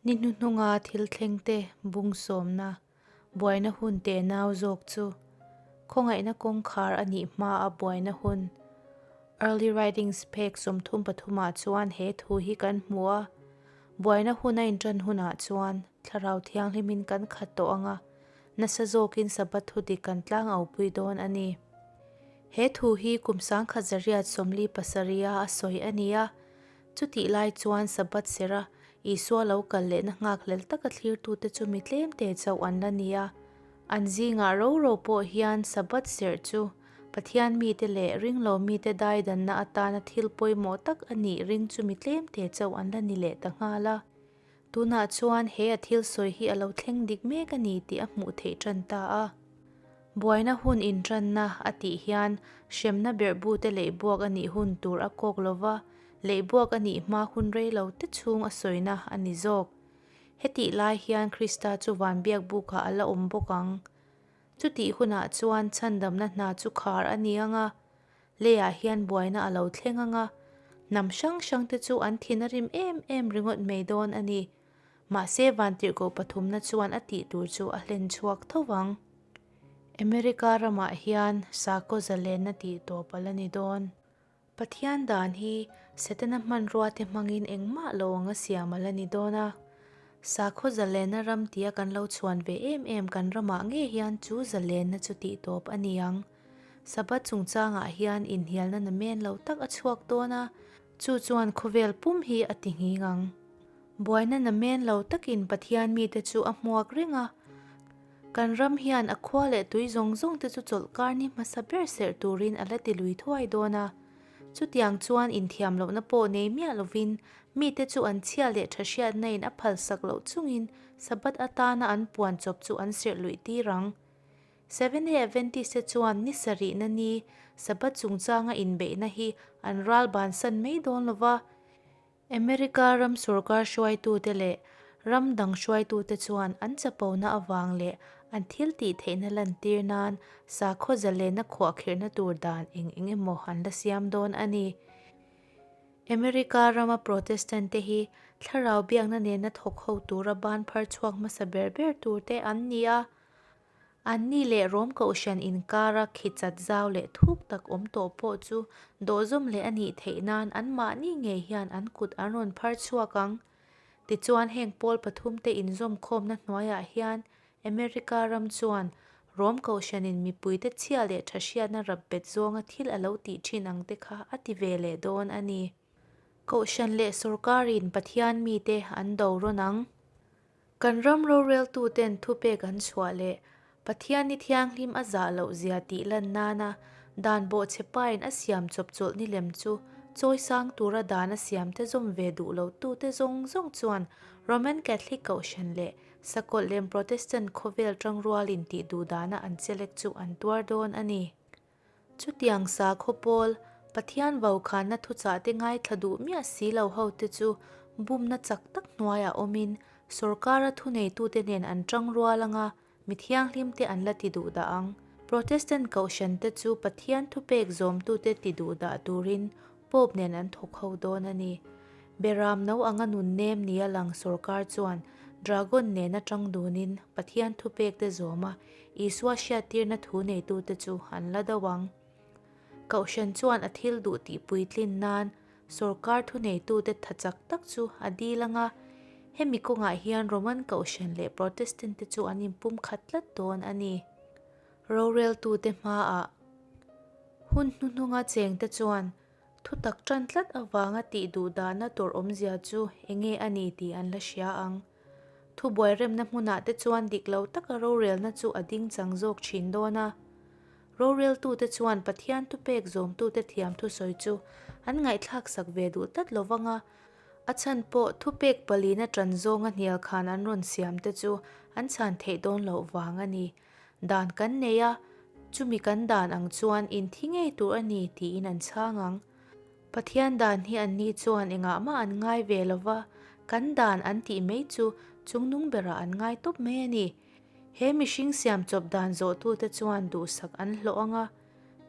Ni hnuhnunga thil thlengte bung sawmna, buaina hun tenau zawk chu khawngaihna kawngkhar a nih hmaa buaina hun. Early Writings phek 33 ah chuan he thu hi kan hmu a, Buaina hun a inṭan hunah chuan Thlarau Thianghlimin kan khat tawh ang a, nasa zawkin Sabbath thu dik kan tlang aupui dawn a ni. He thu hi kum 1847 a a sawi a ni a, chutih lai chuan Sabbath serh a Isua lo kal lehna nghakhlel taka thlirtute chu mi tlemte chauh an la ni a. An zingah ro ro pawh hian Sabbath serh chu Pathian mite leh ringlo mite daidanna atana thil pawimawh tak a nih ring chu mi tlemte chauh an la ni leh ta nghal a. Tunah chuan he a thil sawi hi a lo thleng dik mek a ni tih a hmuh theih tan ta a. Buaina hun intanna a tih hian hremna berhbute leihbuak a nih hun tur a kawk lo va, leihbuak a nih hma hun rei lo te chhung a sawina a ni zawk. Hetih lai hian Krista chu van biak bukah a la awm bawk ang. Chutih hunah chuan chhandamna hna chu khar a ni ang a, leiah hian buaina a lo thleng ang a, hnam hrang hrangte chu an thin a rim em em ringawt mai dawn a ni. Mahse vantirhkoh pathumna chuan a tih tur chu a hlen chhuak tho vang. America ramah hian sakhaw zalenna tih tawp a la ni dawn. Pathian dan hi Setana hmanrua te hmangin engmah lo anga siam a la ni dawn a. Sakhaw zalenna ram tia kan lo chhuan ve em em kan ramah ngei hian chu zalenna chu tih tawp a ni ang. Sabbath chungchangah hian inhnialna namen lo tak a chhuak dawn a, chu chuan khawvel pum hi a ti nghing ang. Buaina namen lo takin Pathian mite chu a hmuak reng a. Kan ram hian a khua leh tui zawng zawng te chu chawlhkar ni hmasa ber serh turin a la ti lui thuai dawn a. Chutiang chuan inthiam lohna pawh nei miah lovin mite chu an chhia leh tha hriatna in a phalsak loh chungin Sabbath atana an puan chawp chu an serh luih tir ang. Seventh-day Adventist te chuan ni sarihna ni Sabbath chungchanga inbeihna hi an ral bansan mai dawn lova. America ram sorkar hruaitute leh ram dang hruaitute chuan an chapona avang leh an thil tih theihna lantir nan sakhaw zalenna khuahkhirhna tur dan eng eng emaw an la siam dawn a ni. America rama Protestant te hi thlarau biakna nena thawk ho tura ban phar chhuak hmasa ber ber turte an ni a. Anni leh Rom Kohhran inkara khichat zau leh thuk tak awm tawh pawh chu dawhzawm leh a nih theih nan anmahni ngei hian an kut an rawn phar chhuak ang. Tichuan heng pawl pathumte inzawmkhawmna hnuaiah hian America ram chuan Rom Kohhranin mipuite chhia leh tha hriatna rap bet zawnga thil a lo tih thin ang te kha a ti ve leh dawn a ni. Kohhran leh sawrkarin Pathian mite an do rawn ang. Kan ram roreltuten thupek an chhuah leh Pathian ni thianghlim a zah loh zia tih lan nana dan bawhchhe pain a siam chawp chawlh ni lem chu chawisang tura dan a siamte zawm ve duh lo tute zawng zawng chuan Roman Catholic Kohhran leh Sakawlh lem Protestant khawvel tangrualin tih duh dana an chelek chu an tuar dawn a ni. Chutiang sakhaw pawl, Pathian vaukhana thuchahte ngaithla duh miah si lo hote chu bumna chak tak hnuaiah awmin sawrkara thuneitute nen an tang rual anga mi thianghlimte an la ti duh dah ang. Protestant kohhrante chu Pathian thupek zawmtute ti duh dah turin Pope nen an thawk ho dawn a ni. Beram no anga nun nem nia lang sawrkar chuan Dragon nena tang dunin Pathian thupekte zawma Isua hriattirna thu neitute chu an la do ang. Kohhran chuan a thil duh tih puitlin nan sawrkar thuneitute tha chak tak chu a dil ang a, hemi kawngah hian Roman Kohhran leh Protestant te chu an inpumkhat tlat dawn a ni. Roreltute hmaah hun hnuhnunga chengte chuan thutak tan tlat avanga tih duh dahna tur awmzia chu enge a ni tih an la hria ang. Thubuai remna hmunah te chuan dik lo taka rorelna chu a ding chang zawk thin dawn a. Roreltute chuan Pathian thupek zawmtute thiam thusawi chu an ngaihthlak sak ve duh tlat lo vang a, a chhan pawh thupek palina tan zawnga hnial khan an rawn siam te chu an chhan theih dawn loh vang a ni. Dan kan nei a, chumi kan dan ang chuan inthi ngei tur a ni tiin an chhang ang. Pathian dan hi anni chuan engah mah an ngai ve lo va, kan dan an tih mai chu chungnung berah an ngai tawp mai a ni. He mihring siam chawp dan zawhtute chuan duhsak an hlawh ang a,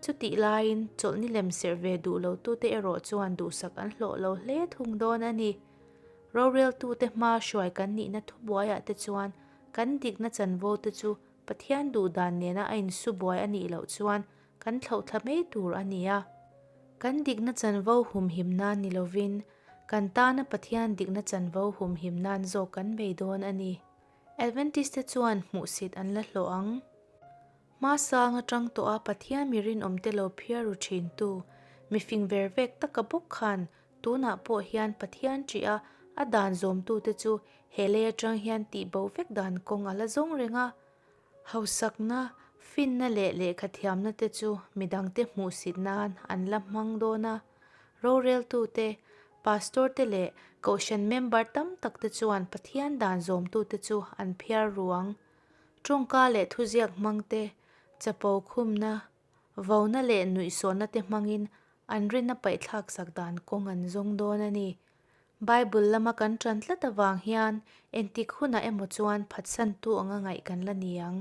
chutih laiin chawlhni lem serh ve duh lotute erawh chuan duhsak an hlawh lo hle thung dawn a ni. Roreltute hmaa hruai kan nihna thubuaiah te chuan kan dikna chanvo te chu Pathian duhdan nena a insu buai a nih loh chuan kan thlauhthla mai tur a ni a. Kan dikna chanvo humhim nan ni lovin kan tana Pathian dikna chanvo humhim nan zawk kan bei dawn a ni. Adventist te chuan hmuhsit an la hlawh ang. Hmasang atang tawha Pathian mi rinawmte lo phiar ru thintu, mifing ver vek taka bawk khan tunah pawh hian Pathian ṭih a, a dan zawmtute chu he lei atang hian tihbo vek dan kawng a la zawng reng a. Hausakna, finna leh lehkhathiamna te chu midangte hmuhsit nan an la hmang dawn a. Roreltute, pastor te leh kohhran member tam tak te chuan Pathian dan zawmtute chu an phiar ru ang. Tawngka leh thuziak hmang te, chapo khumna, vona leh nuihsawhna te hmangin an rinna paihthlak sak dan kawng an zawng dawn a ni. Bible lama kan ṭan tlat avang hian engtik hunah emaw chuan phatsantu anga ngaih kan la ni ang.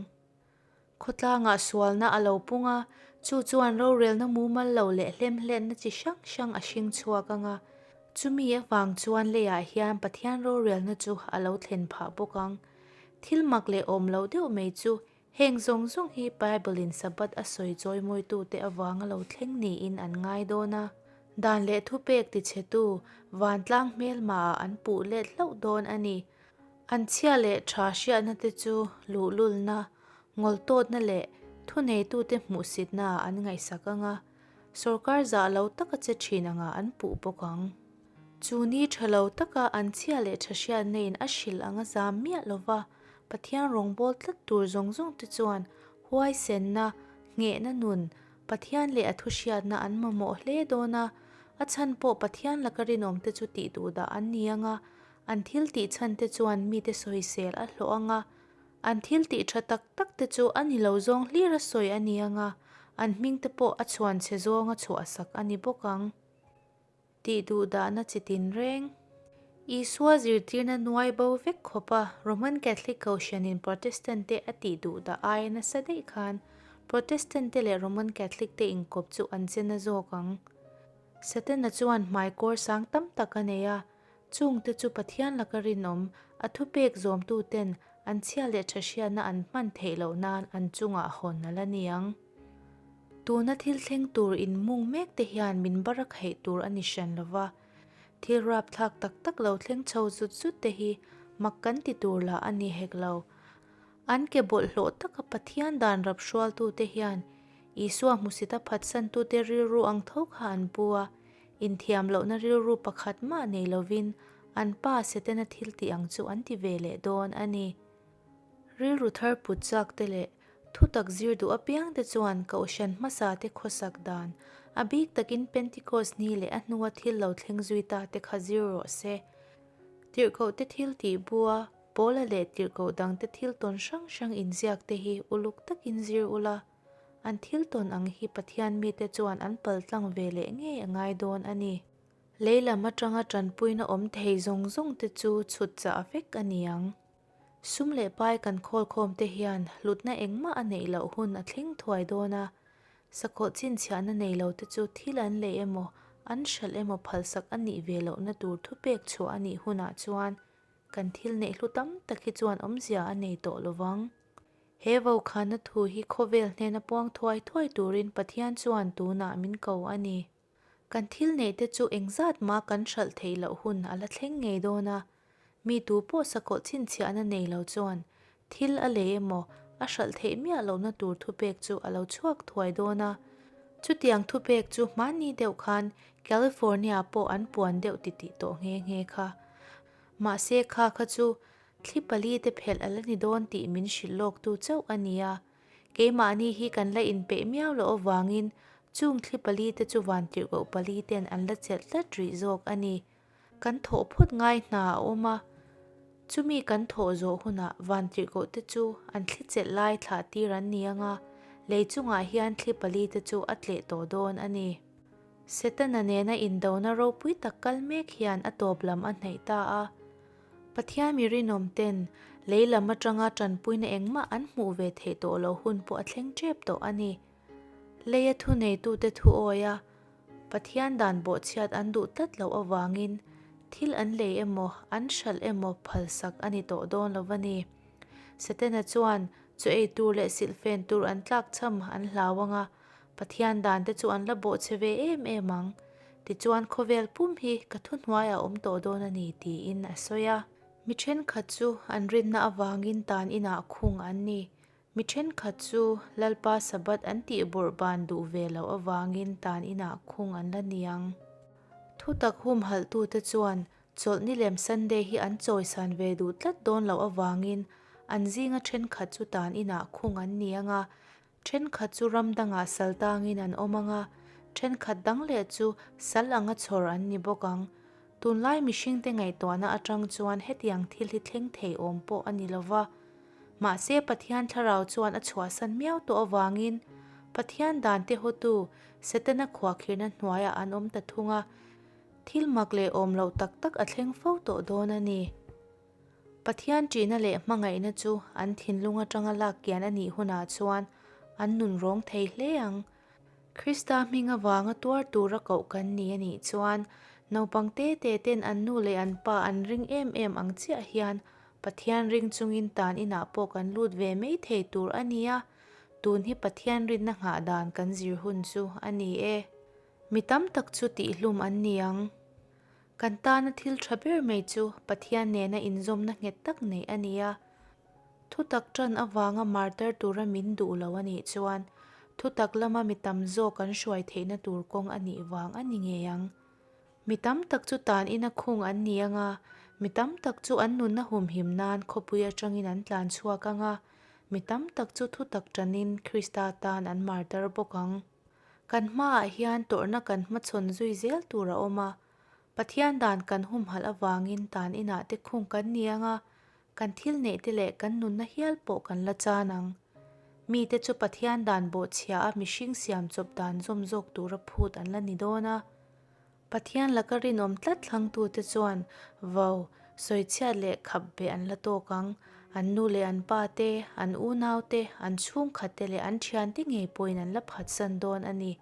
Khawtlangah sualna a lo pung a, chu chuan rorelna mumal lo leh hlemhletna chi hrang hrang a hring chhuak ang a. Chumi avang chuan leiah hian Pathian rorelna chu a lo thlen phah bawk ang. Thil mak leh awm lo deuh mai chu heng zawng zawng hi Bible-in Sabbath a sawi chawimawitute avanga lo thleng niin an ngai dawn a. Dan leh thupek tichhetu vantlang hmelmaah an puh let hlauh dawn a ni. An chhia leh tha hriatna te chu luhlulna, ngawltawtna leh thuneitute hmuhsitnaah an ngaihsak ang a, sawrkar zah lo taka che thin angah an puh bawk ang. Chu ni tha lo taka an chhia leh tha hriatna in a hrilh anga zam miah lova Pathian rawngbâwl tlat tur zawng zawng te chuan huaisenna, nghehna nun, Pathian leh a thuhriatna an mamawh hle dawn a, a chhan pawh Pathian laka rinawm te chu tih duh dah an ni ang a, An thil tih chhan te chuan mite sawisel a hlawh ang a, an thil tih tha tak tak te chu a ni lo zawng hlir a sawi a ni ang a, an hming te pawh a chhuan chhe zawng a chhuahsak a ni bawk ang. Tih duh dahna chi tin reng. Isua zirtirna nuai bo vek khawp a Roman Catholic Kohhranin Protestant te a tih duh dah aia nasa daih khan Protestant te leh Roman Catholic te inkawp chu an che na zawk ang. Setana chuan hmaikawr sang tam tak a nei a, Chungte chu Pathian laka rinawm, a thupek zawmtuten an chhia leh tha hriatna an hman theih loh nan an chungah hawn a la ni ang. Tuna thil thleng tur inmung mek te hian min bar a kheih tur a ni hran lo va, thil rapthlak tak tak lo thleng chho zut zut te hi mak kan ti tur lah a ni hek lo. An ke bawlhhlawh taka Pathian dan rap hrualtute hian Isua hmusita phatsantute rilru ang tho kha an pu a, Inthiam lohna rilru pakhat mah nei lovin an pa Setana thil tih ang chu an ti ve leh dawn a ni. Rilru thar put chak te leh thutak zir duh apiang te chuan Kohhran hmasa te khawsak dan, a bik takin Pentecost ni leh a hnua thil lo thleng zui ta te kha zir rawh se. Tirhkoh te thil tih bua Paula leh tirhkoh dang te thil tawn hrang hrang inziak te hi uluk takin zir ula. An thil tawn ang hi Pathian mite chuan an paltlang ve leh ngei a ngai dawn a ni. Lei lam atanga tanpuina awm thei zawng zawng te chu chhut chah vek a ni ang. Sum leh pai kan khawlkhawm te hian hlutna engmah a neih loh hun a thleng thuai dawn a, sakawh chhinchhiahna nei lo te chu thil an lei emaw an hralh emaw phalsak a nih ve lohna tur thupek chhuah a nih hunah chuan kan thil neih hlu tam tak hi chuan awmzia a nei tawh lovang. He vokhana thu hi khawvel hnena puang thuai thuai turin Pathian chuan tunah min ko a ni. Kan thil neihte chu engzat mah kan hralh theih loh hun a la thleng ngei dawn a. Mi tu pawh sakawlh chhinchhiahna nei lo chuan thil a lei emaw a hralh theih miah lohna tur thupek chu a lo chhuak thuai dawn a. Chutiang thupek chu hmanni deuh khan California pawh an puan deuh titih tawh nghe nghe kha. Mahse kha kha chu Thli pali te phelh a la ni dawn tih min hrilh lawk tu chauh a ni a. Keimahni hi kan la inpeih miau loh avangin chung thli pali te chu vantirhkoh pali ten an la chelh tlat rih zawk a ni. Kan thawh phawt ngai hna a awm a, chumi kan thawh zawh hunah vantirhkoh te chu an thli chelh lai thlah tir an ni ang a, lei chungah hian thli pali te chu a tleh tawh dawn a ni. Setana nena indona ropui tak kal mek hian a tawp lam a hnaih ta a. Pathian mi rinawm ten lei lam atanga tanpuina engmah an hmuh ve theih tawh loh hun pawh a thleng tep tawh a ni. Leia thuneitute thu awia Pathian dan bawhchhiat an duh tlat loh avangin Thil an lei emaw, an hralh emaw phalsak a ni tawh dawn lo va ni. Setana chuan chaw ei tur leh silhfen tur an tlakchham an hlau ang a, Pathian dan te chu an la bawhchhe ve em em ang. Tichuan khawvel pum hi ka thuhnuaiah a awm tawh dawn a ni tiin a sawi a. Mi thenkhat chu an rinna avangin tan inah khung an ni. Mi thenkhat chu Lalpa Sabbath an tih bawrh ban duh ve loh avangin tan inah khung an la ni ang. Thutak humhalhtute chuan Chawlhni lem Sunday hi an chawisan ve duh tlat dawn loh avangin an zinga thenkhat chu tan inah khung an ni ang a, Thenkhat chu ram dangah sal tangin an awm ang a, thenkhat dang leh chu sal anga chhawr an ni bawk ang. Tunlai mihringte ngaihtuahna atang chuan hetiang thil hi thleng thei awm pawh a ni lo va. Mahse Pathian thlarau chuan a chhuahsan miau tawh avangin Pathian dante hawtu Setana khuahkhirhna hnuaiah an awm ta thung a, thil mak leh awm loh tak tak a thleng fo tawh dawn a ni. Pathian ṭihna leh hmangaihna chu an thinlung aṭanga lak kian a nih hunah chuan an nun rawng thei hle ang. Krista hming avanga tuar tura koh kan ni a nih chuan naupang te te ten an nu leh an pa an ring em em ang chiah hian Pathian ring chungin tan inah pawh kan lut ve mai thei tur a ni a, tun hi Pathian rinna nghah dan kan zir hun chu a ni e. Mi tam tak chu tihhlum an ni ang. Kan tana thil tha ber mai chu Pathian nena inzawmna nghet tak neih a ni a. Thutak tan avanga martar tura min duh lo a nih chuan thutak lama mi tam zawk kan hruai theihna tur kawng a nih vang a ni ngei ang. Mi tam tak chu tan ina khung an ni ang a, mi tam tak chu an nunna humhim nan khawpui atangin an tlan chhuak ang a, mi tam tak chu thutak tanin Krista tan an martar bawk ang. Kan hmaah hian tawrhna kan hmachhawn zui zel tur a awm a, Pathian dan kan humhalh avangin tan inah te khung kan ni ang a, kan thil neih te leh kan nunna hial pawh kan la chan ang. Mite chu Pathian dan bawhchhia a mihring siam chawp dan zawm zawk tura phut an la ni dawn a. Pathian laka rinawm tlat thlangtute chuan vau, sawichhiat leh khap beh an la tawk ang. An nu leh an pa te, an unau te, an chhungkhat te leh an thiante ngei pawhin an la phatsan dawn a ni.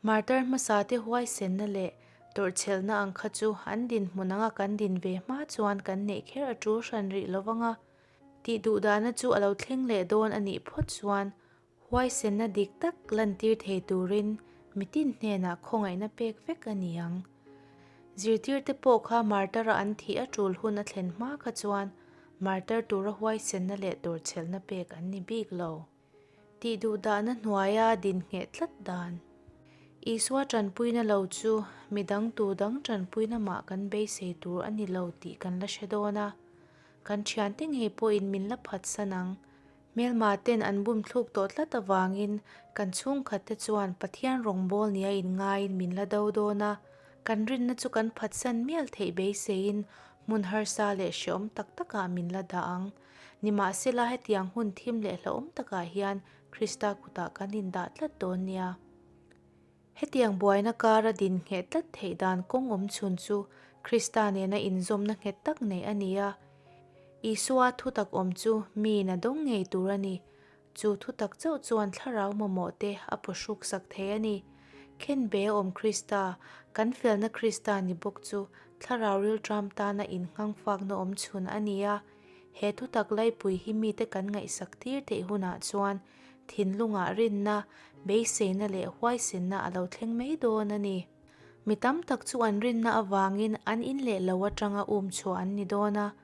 Martar hmasa te huaisenna leh tawrhchhelhna ang kha chu an dinhmun anga kan din ve hma chuan kan neih kher a tul hran rih lo vang a. Tih duhdahna chu a lo thleng leh dawn a nih phawt chuan Huaisenna dik tak lantir thei turin mitin hnenah khawngaihna pek vek a ni ang. Zirtirte pawh kha martar-a an thih a tul hun a thlen hma kha chuan martar tura huaisenna leh dawrchhelhna pek an ni bik lo. Tih duhdahna hnuaia din ngheh tlat dan. Isua tanpuina lo chu midang tu dang tanpuina mah kan beisei tur a ni lo tih kan la hre dawn a. Kan thiante ngei pawhin min la phatsan ang. Hmelma ten an bum thluk tawh tlat avangin kan chhungkhat te chuan Pathian rawngbâwl nia inngaiin min la do dawn a, kan rinna chu kan phatsan mial theih beiseiin hmun harsa leh hreawm tak takah min la dah ang. Nimahsela hetiang hun thim leh hlauhawm takah hian Krista kutah kan indah tlat dawn nia. Hetiang buaina kara din ngheh tlat theih dan kawng awm chhun chu Krista nena inzawmna nghet tak neih a ni a. Isua thutak awm chu miin a dawng ngei tur a ni. Chu thutak chauh chuan thlarau mamawh te a pawhruk sak thei a ni. Khenbe a awm Krista, kan felna Krista ni bawk chu thlarau rilṭam tana innghangfakna awm chhun a ni a. He thutak laipui hi mite kan ngaihsak tir theih hunah chuan Thinlungah rinna, beiseina leh huaisenna a lo thleng mai dawn a ni. Mi tam tak chu an rinna avangin an in leh lo atanga um chhuah an ni dawn a.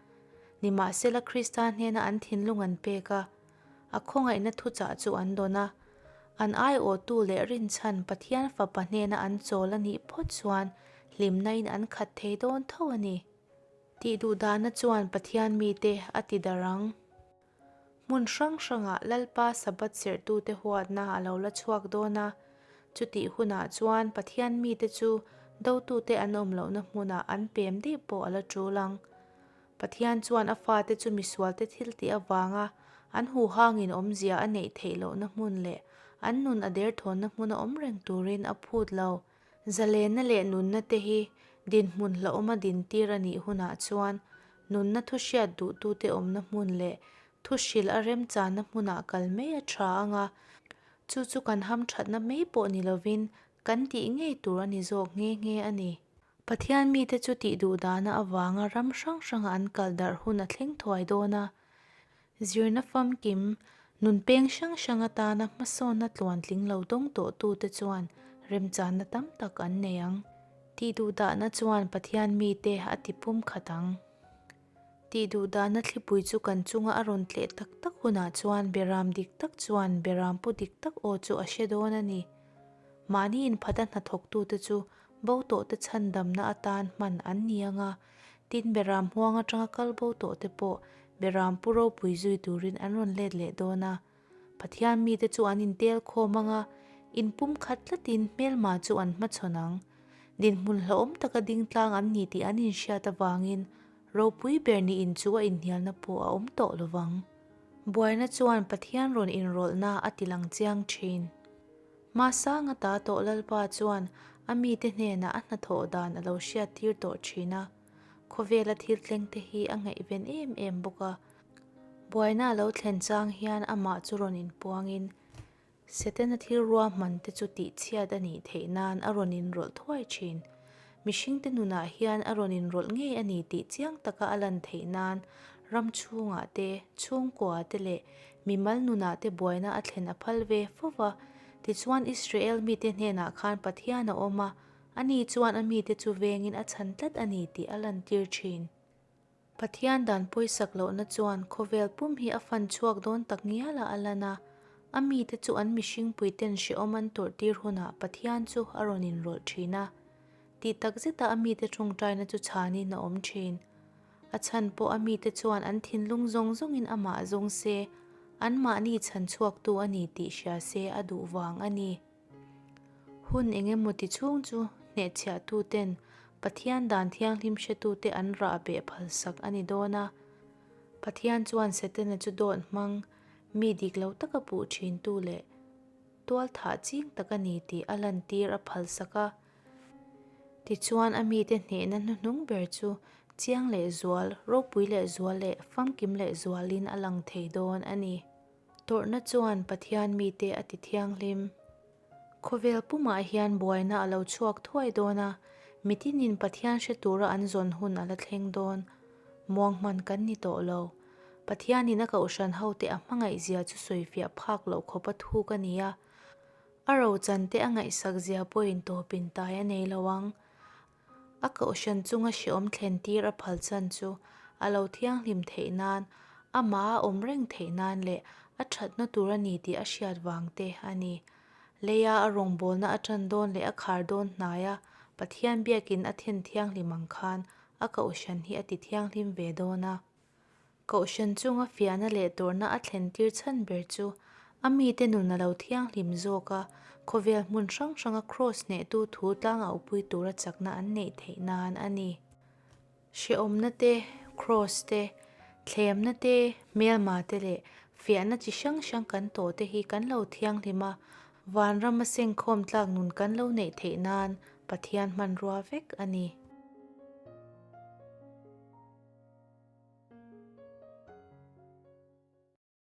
Nimahsela Krista hnena an thinlung an pek a, a khawngaihna thuchah chu an dawn a. An aiawhtu leh rinchhan Pathian Fapa hnena an chawl a nih phawt chuan hlimnain an khat thei dawn tho a ni. Tih duhdahna chuan Pathian mite a ti darh ang. Hmun hrang hrangah Lalpa Sabbath serhtute huatna a lo la chhuak dawn a, chutih hunah chuan Pathian mite chu dotute an awm lohna hmunah an pem daih pawh a la tul ang. Pathian chuan a fate chu misualte thiltih avanga an huhangin awmzia a neih theih lohna hmun leh an nun a derthawnna hmuna awm reng turin a phut lo. Zalenna leh nunna te hi dinhmun hlauhawma dintir a nih hunah chuan nunna thu hriat duhtute awmna hmun leh thu hrilh a remchanna hmunah kal mai a tha ang a, chu chu kan hamthatna mai pawh ni lovin kan tih ngei tur a ni zawk nghe nghe a ni. Pathian mite chu tihduhdahna avanga ram hrang hranga an kal darh hun a thleng thuai dawn a. Zirna famkim, nun peng hrang hrang atana hmasawnna tluantling lo dawng tawhtute chuan remchanna tam tak an nei ang. Tihduhdahna chuan Pathian mite a tipum khat ang. Tihduhdahna thlipui chu kan chunga a rawn tleh tak tak hunah chuan beram dik tak chuan beram pu dik tak aw chu a hre dawn a ni. Mahni inphata hnathawktute chu bo tawhte chhandamna atan hman an ni ang a, tin beram huang atanga kal bo tawhte pawh beram pu ropui zui turin an rawn let leh dawn a. Pathian mite chu an intel khawm ang a, inpumkhat tlatin hmelma chu an hmachhawn ang. Dinhmun hlauhawm taka ding tlang an ni tih an inhriat avangin ropui ber niin chu a inhnialna pawh a awm tawh lo vang. Buaina chuan Pathian rawn inrawlhna a tilang chiang thin. Hmasanga ta tawh Lalpa chuan a mite hnenah a hnathawh dan a lo hriattir tawh thin a, khawvela thil tlengte hi a ngaihven em em bawk a. Buaina a lo thlen chang hian amah chu rawn inpuangin Setana thil ruahman te chu tihchhiat a nih theih nan a rawn inrawlh thuai thin. Mihringte nunah hian a rawn inrawlh ngei a ni tih chiang taka a lan theih nan ram chhungah te, chhungkua te leh mimal nunah te buaina a thlen a phal ve fo va. Tichuan Israel mite hnenah khan Pathian a awm a, ani chuan a mite chu vengin a chhan tlat a ni tih a lantir thin. Pathian dan pawisak lohna chuan khawvel pum hi a fan chhuak dawn tak ngialah a lan a, a mite chu an mihringpuiten hrehawm an tawrhtir hunah Pathian chu a rawn inrawlh thin a. Tih tak zetah a mite tawngtaina chu chhanin a awm thin. A chhan pawh a mite chuan an thinlung zawng zawngin amah zawng se, anmahni chhan chhuaktu a ni tih hria se a duh vang a ni. Hun eng emaw ti chhung chu hnehchhiahtuten Pathian dan thianghlim hretute an rah beh phalsak a ni dawn a. Pathian chuan Setana chu dawt hmang, mi dik lo taka puh thintu leh tual thah ching tak a ni tih a lantir a phalsak a. Tichuan a mite hnehna hnuhnung ber chu chiang leh zual, ropui leh zual leh famkim leh zualin a lang thei dawn a ni. Tawrhna chuan Pathian mite a ti thianghlim. Khawvel pumah hian buaina a lo chhuak thuai dawn a, mitinin Pathian hre tura an zawn hun a la thleng dawn. Muang hman kan ni tawh lo. Pathianin a kohhran hote a hmangaihzia chu sawifiah phak loh khawp a thuk a ni a. A rochante a ngaihsakzia pawhin tawpin tai a nei lo ang. A kohhran chunga hreawm thlentir a phal chan chu a lo thianghlim theih nan, amah a awm reng theih nan leh a thatna tur a ni tih a hriat vang te a ni. Leia a rawngbawlna a tan dawn leh a khar dawn hnaia Pathian biakin a then thianghlim ang khan a kohhran hi a ti thianghlim ve dawn a. Kohhran chunga fiahna leh tawrhna a thlentir chhan ber chu a mite nun a lo thianghlim zawk a, khawvel hmun hrang hranga kraws hnehtu thu tlangauhpui tura chakna an neih theih nan a ni. Hrehawmna te, kraws te, thlemna te, hmelma te leh fiahna chi hrang hrang kan tawh te hi kan lo thianghlim a, vanrama sengkhawm tlak nun kan lo neih theih nan Pathian hmanrua vek a ni.